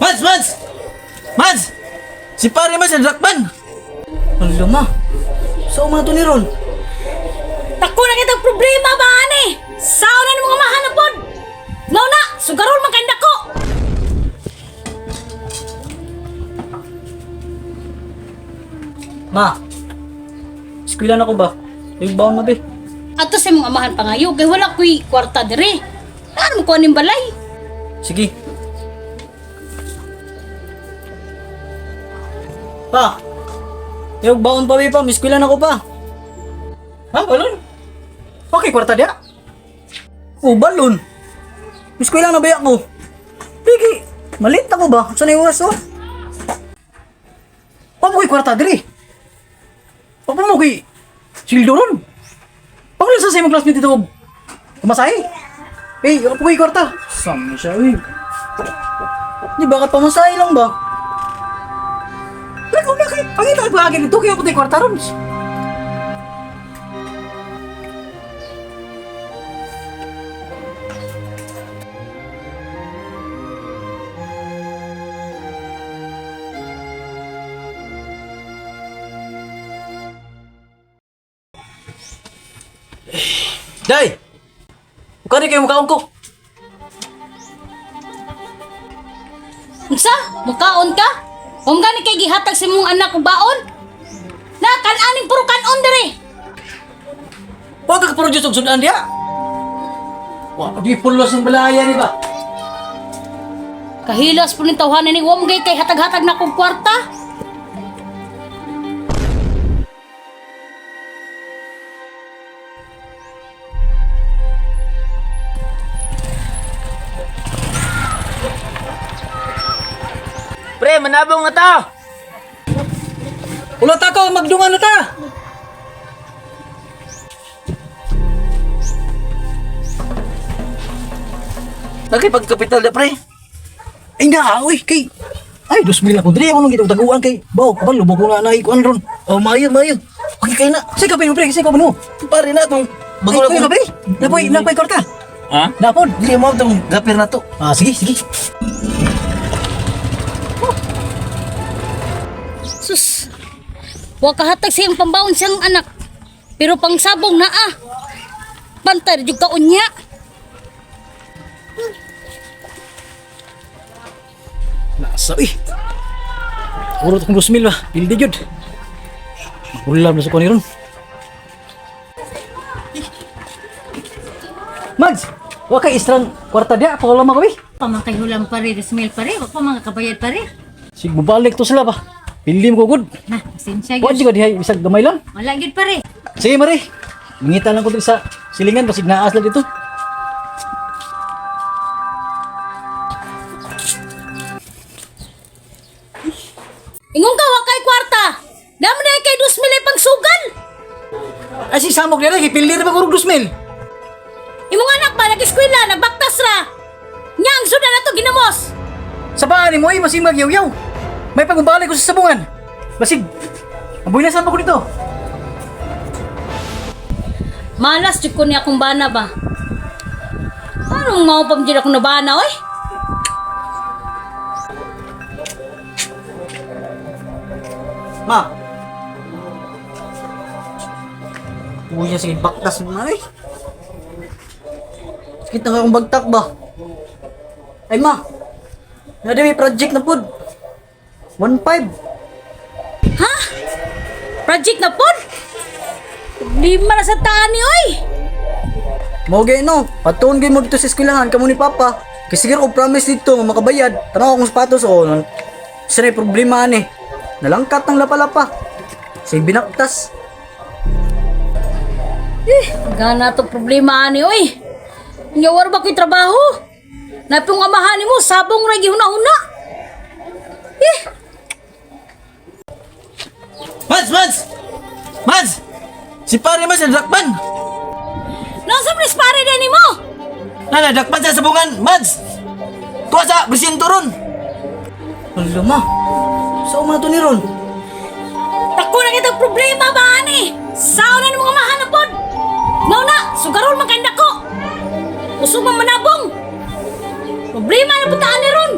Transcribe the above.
Mads! Mads! Mads! Si pare Mads, nadrakpan! Ang luma. Sa so, to ni Ron. Tako na kitang problema ba ani? Sao na mga mahanapod? No na, sugarol man kay dako. Ma, eskwela na ko ba? Yung baon mabi. Ato sa imong amahan pangayo kay wala ko'y kwarta dire. Ano mo kuha ning balay? Sige. Pa, yung baon pa pa, eskwela na ko pa. Ha? Balon? Okay, kwarta dia. O, balon. Eskwela na ba ako? Pigi, malit ako ba? Saan yung oras oh? Pa mo ko'y kwarta diri. Pa mo ko'y sildo ron. Pa mo lang sa imong classmate dito. Kumasahe. Eh, ako ko'y kwarta. Sam na siya, uy. Di bakit pamasahe lang ba? Pero kung na kay, pangita ko agad dito, kaya ko tayo kwarta ron. Day! Mukha kayo mukhaon ko. Unsa? Mukaon ka? Kung gani kay gihatag sa imong anak og baon? Na kan-aning puro kanon dire. Huwag ka produce og sudan diya. Wa, di pulos ang balaya ni ba? Kahilas po ning tawhanan ni wa mo gay kay hatag-hatag na kog kwarta. Pre, manabong na ta! Ulat ako, magdungan na ta! Nakipagkapital na, pre. Ay nga, uy, kay... Ay, 2,000 ako. Dili ako nung gitong taguan kay... Baw, kapal, lubog ko nga na ikuan ron. Oh, mayo, mayo. Okay kayo na. Sige ka, pre, sige ka, mo. Pare na itong... Bago Ay, na kuya, pre. Napoy, napoy, korta. Ha? Napod. Dili mo itong gapir na to. Ah, sige, sige. Sus. Wa kahatag sa iyang pambaon siyang anak. Pero pangsabong naa. Pantay jud ka unya. Nasa, uy. Urot akong 2,000 ba? Pildi yun. Magulam na sa kuwan ron. Mads, wa kay istrang kwarta diya, pakalam ako, eh. Pamakayhulam pare, resmel pare, wa pa mga kabayad pare. Sige, mabalik to sila ba? Pildi mo ko, good. Na, pasensya Wa gyud. di ka dihay, bisag gamay lang. Wala gyud pare. Sige, Mare. Mangita lang ko dito sa silingan basig naas lang dito. Ingon ka wa kay kwarta. Damo na kay 2,000 ay pangsugal. Ay, si Samok nila, kay pildi na ba kurog 2,000? Imong anak ba nag-eskwela, nagbaktas ra. Nya ang sudan na to ginamos. Sa baan ni mo ay masig magyaw-yaw. May pagbabalik ko sa sabungan. Basig, abuy na sama ko dito. Malas jud ko ni akong bana ba. Paano mao pa jud ako na bana oy? Ma. Uy, niya, sige, baktas mo na eh. Sakit na akong bagtak ba? Ay, ma. Nada may project na pod. 1.5. Ha? Project na pod? Problema na sa taan ni oy. Mao gay no, patuon gay mo dito sa eskwelahan kamo ni Papa. Kasi siguro ko promise dito nga makabayad. Tanaw akong sapatos o. Sa na problema ani. Nalangkat ng lapa-lapa. Say binaktas. Gana to problema ani oy. Nya war ba ko'y trabaho? Napong amahan nimo sabong ra gihuna-huna. Eh, Mads! Mads! Mads! Si pare Mads, nadrakpan! nasa pres pare din nimo? Na, nadrakpan siya sa sabungan! Mads! Tuwa sa presinto ron! Ang luma. Sa so, to ni Ron. Tako na kitang problema ba ani? Sao na nimo amahan pod? No na, sugarol man kay dako. Usog man manabong. Problema na puntaan ni Ron.